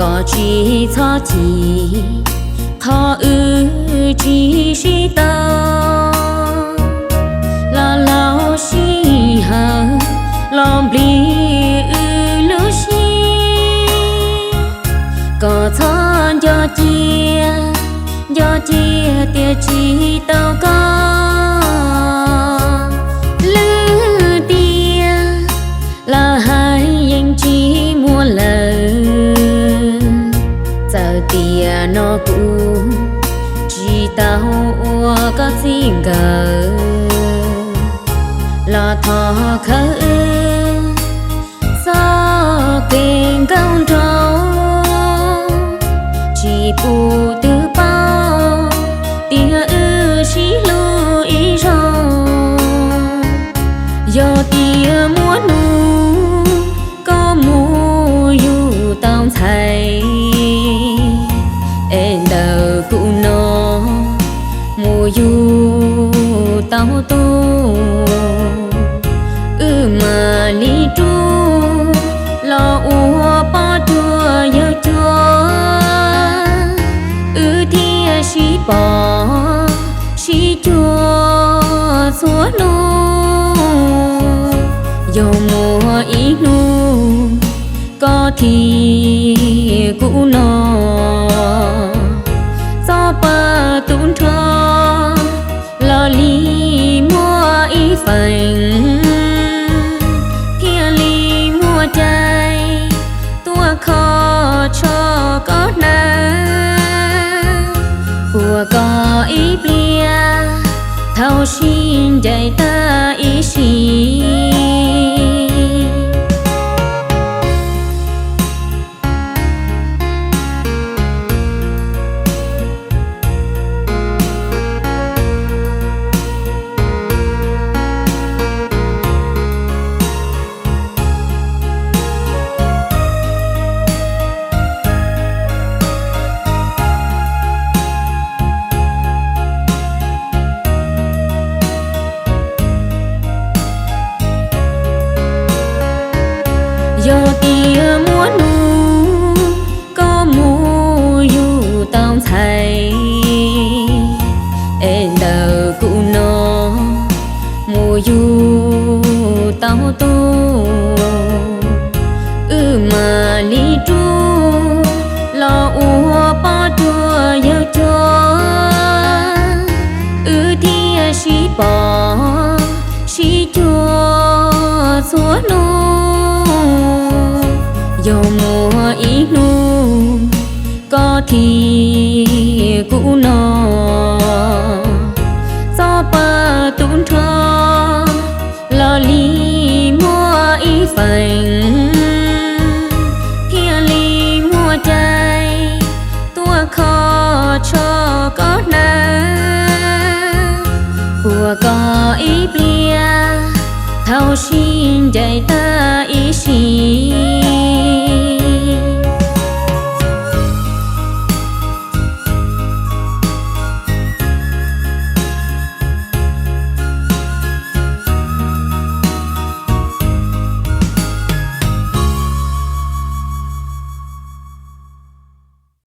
Koj tsis txhob chim qhov wb tsis sib tau, los laus sij hawm los nplij wb lub siab. Koj txhob nco cia, nco cia tias tsis tau koj, lwm tiam lawv hais yeej tsis muaj lawm. Txawm tiam no kuv tsis tau ua koj txij nkawm, los thov khawb wb txoj kev nkauj nraug, tsis pub twg paub tias wb sib hlub ib zaug. Yog tias muaj hnub koj mus yug tau ntxhais, es ntawm kuv no mus yug tau tub, wb mam li rub los ua poj cuag yawg cuag, wb thiaj sib pom sib cuag txhua hnub. Yog muaj ib hnub koj thiab kuv no txoj paj tub nrho los li muaj ib feem, thiaj li muaj cai tuaj kho tsho koj hnav, puag koj ib pliag thaum sib ncaim tag ib sim. Yog tias muaj hnub koj mus yug tau ntxhais, es ntawm kuv no mus yug tau tub, wb mam li rub los ua poj cuag yawg cuag, wb thiaj sib pom sib cuag txhua hnub. Yog muaj ib hnub koj thiab kuv no txoj paj tub nrho los li muaj ib feem, thiaj li muaj cai tuaj kho tsho koj hnav, puag koj ib pliag thaum sib ncaim tag ib sim.